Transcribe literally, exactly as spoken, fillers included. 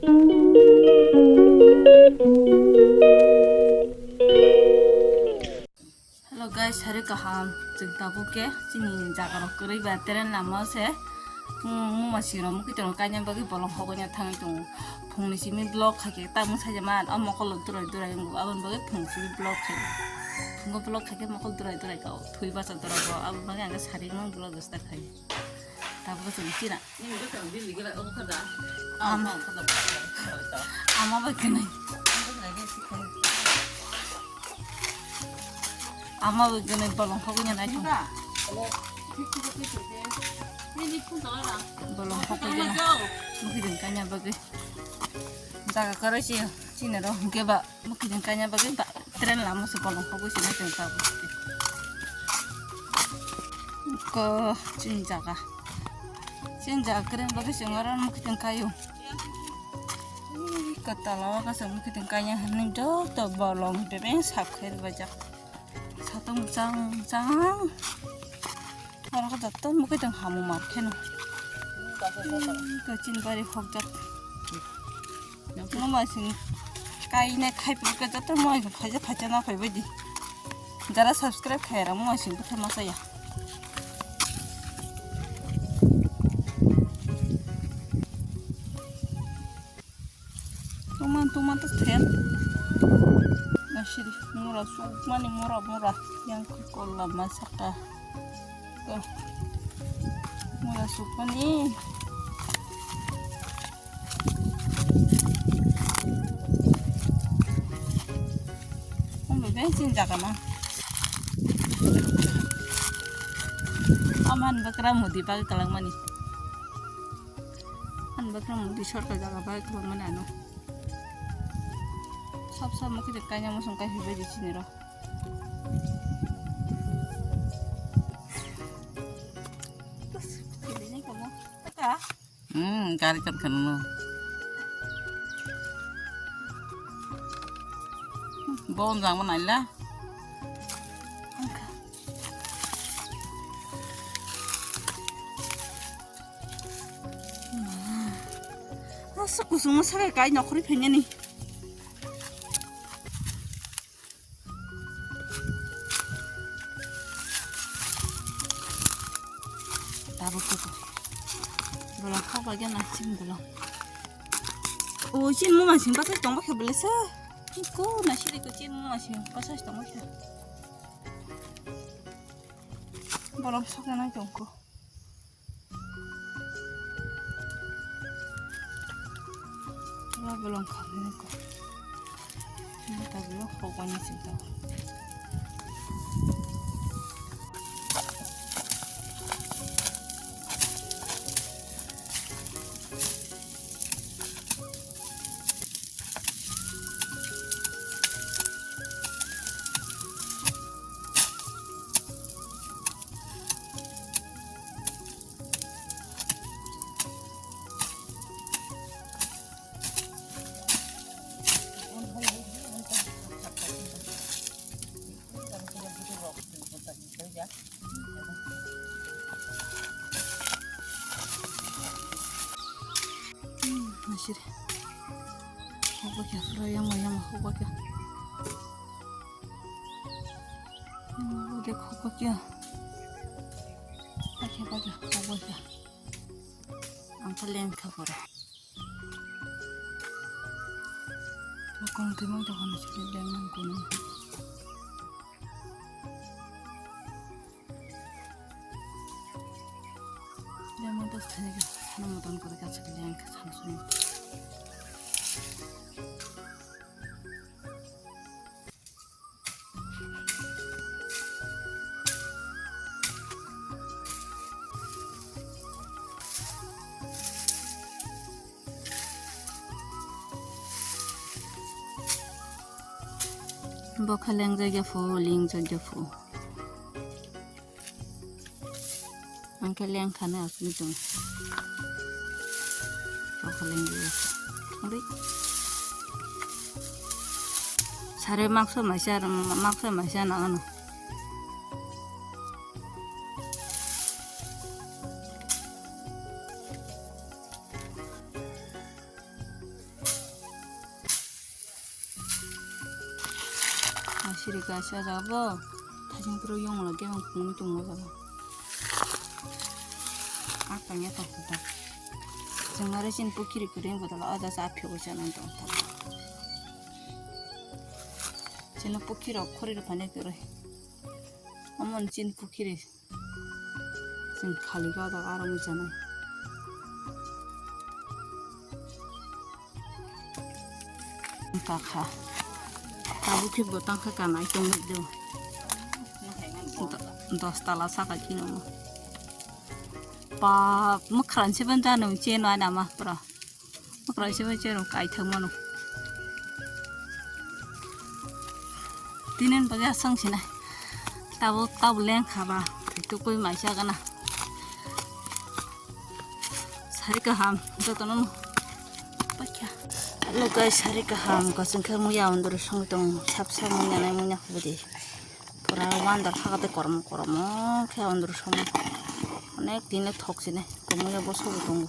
Hello guys, sari kaham. Chwng tabuk khe chini jaga rok kwrwi ba train lama o se, hmm, muma sirok mukitwng kaina bagwi bolong hoknai thangwi tongo. Phungni simi vlog khaikhe tamung saijama, o mokol rok durai durai wngo, aboni bagwi phung simi vlog khai. Phungo vlog khaikhe mokol durai durai kao, thwi bacha dora bo, aboni bagwi ang khe sari mung vlog rwsta khai. Tabuk chwng china. Ama, ama bai kwnwi. Ama bai kwnwi bolong hoknai nai thung. Bolong hoknai. Mukitwng kaina bagwi. Jaga kwrwi se chini rw hwnkhe ba. Mukitwng kaina bagwi ba train lama se bolong hokwi se nai tong tabuk. Ko chini jaga. Chini jaga train bagwi se oro mukitwng kaio. Ih, kwtal o kaisa mukitwng kaina hinwi joto bolong bebeng sap khe rwbaijak. Satung chang chang. Oro khe joto mukitwng hamung mar kheno. Ih, ko chini bari hokjak. Muma sing kaina khai phuka joto moi phaija phaija na phai baidi. Jara subscribe khai ra muma sing bwtha masa ya. Tuman tuman to thel. Nasiri mura sukmani mura mura yang kolla masaka. To mura sukmani. Ang bebeng sin jaga ma. Aman bakra mudi bag kalangmani. Ang bakra mudi sorkar jaga bag kalangmani ano. Sab sab mukhe kaina musung kai hibai di sini ro. Taka. Hmm, gari kan kanu. Bon jang mana ila. Asa kusung ma sakai kai nokhori phainyani. Tabuk koko. Bolong khok bagya na chini bolong. O chini muma sing basa tong bakhe bolesa. Ko na siri ko chini muma sing basa tong bakhe. Bolong sok na tong ko. Wala bolong khamni ko. Ni ta bolong hokoni sinta. Masih. Hukbakya, rayama yama hukbakya. Udah hukbakya. Bakya, bakya, hukbakya. Ang kalian kabur. Lokong timang jaga na sila deng nang kuno. Deng nang tas thani ka, hana matan kore ka sila deng ka sana suni. Bokha lengjak ya phu, lengjak ya phu. Ang khe lengkha na aswk tong. Bokha lengjak ya phu. Adi. Sare maksa maisa, maksa maisa na ano. Siri kaisa jaga bo thajing puro yong lage ang pungwi tongo jaga. Ang tanya tak tak. Jeng are chin pukiri kering bodol ada sa aphi ucha nang tong tak. Chino pukiri khori ro phane kere. Amon chin pukiri. Chwng khali gada aro mui chanai. Kakha. Tabuk khe bo tangkha kanai tongwi do. Do-, dos tala saka chino. Pap, mwkhran se ban jano cheno ana ma pura. Mwkhrai se bai cherok kaithak mano. Tinin bagwi aswng sinai. Tabuk, tabuk leng khaba. Tukui maisa gana. Sari kaham, jotono no. Pakya. Hello guys, sari kaham. Kasing khe muya unduru song tong. Sap sap muya nai muya khobodi. Pura wandar hagate kormo kormo khe unduru song. Onek tine thok sinai. Muya boso bo tongo.